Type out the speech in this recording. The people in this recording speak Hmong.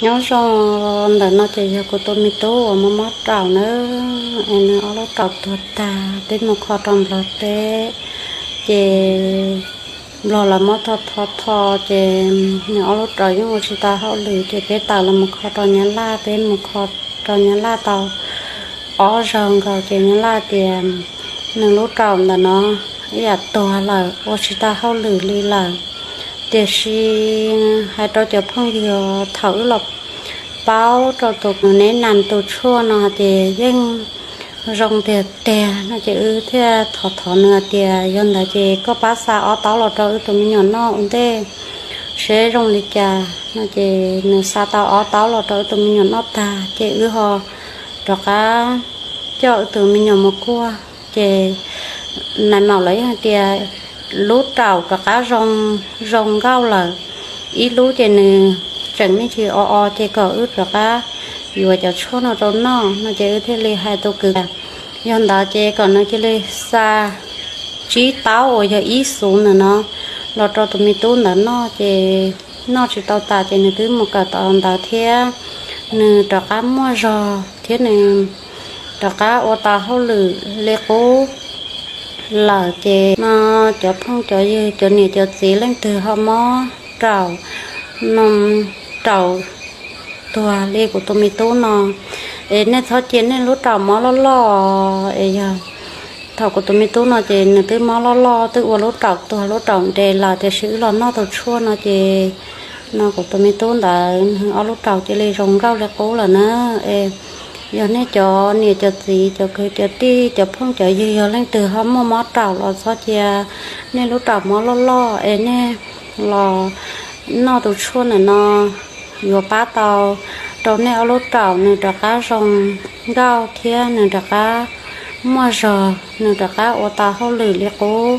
Nyob zoo, ntawm no ces yog kuv tus me tub uas mob mob raum nawb, es nws ob lub raum tuag tag, peb mus kho rau Nplog teb, ces Nplog lawv muab tho tho tho, ces nws ob lub raum yeej ua tsis tau hauj lwm, ces peb tawm los mus kho rau Nyab Laj, peb mus kho rau Nyab Laj tau ob zaug nkaus, ces Nyab Laj tias nws lub raum ntawm no ib yam tuag lawm, ua tsis tau hauj lwm li lawm. Tiam sis hais rau cov phooj ywg, thaum wb los paub rau tus neb nas tus tshuaj no ces yeej zoo tiag tiag no, ces wb thiaj thov thov nws tias yog ntawd ces koj pab xa ob taub los rau wb tus me nyuam noj ua ntej seb zoo li cas no. Ces nws xa tau ob taub los rau wb tus me nyuam noj tag, ces wb ho rov qab coj wb tus me nyuam mus kuaj, ces nais maum lawv yeej hais tias lub raum rov qab zoo, zoo nkauj lawm. Ib lub ces nws tseem me ntsis o o, ces kom wb rov qab yuav cov tshuaj no rau noj no, ces wb thiaj li hais tus kwv, yog ntawd ces kom nws cia li xa tsib taub uas yog ib xuv ntawm no los rau tus me tub ntawd noj, ces noj tsis tau tas ces nws twb mus kawm tau ntawd thiab, nws rov qab muaj zog thiab nws rov qab ua tau hauj lwm li qub lawm. Ces no cov phooj cov ywg, cov niam cov txiv leej twg ho mob raum, no raum tuag li kuv tus me tub no, es nej txhob cia nej lub raum mob loj loj, es yog thaum kuv tus me tub no ces nws twb mob loj loj, twb ua lub raum tuag lub raum nres lawm, tiam sis wb los noj tus tshuaj no ces no kuv tus me tub ntawd nws ob lub raum cia li zoo nkauj li qub lawm na. Es yog nej cov niam cov txiv, cov kwv cov tij, cov phooj cov ywg, yog leej twg ho muaj mob raum los txhob cia nej lub raum mob loj loj, es nej los noj tus tshuaj ntawm no yuav pab tau rau nej ob lub raum nws rov qab zoo nkauj thiab nws rov qab muaj zog, nws rov qab ua tau hauj lwm li qub.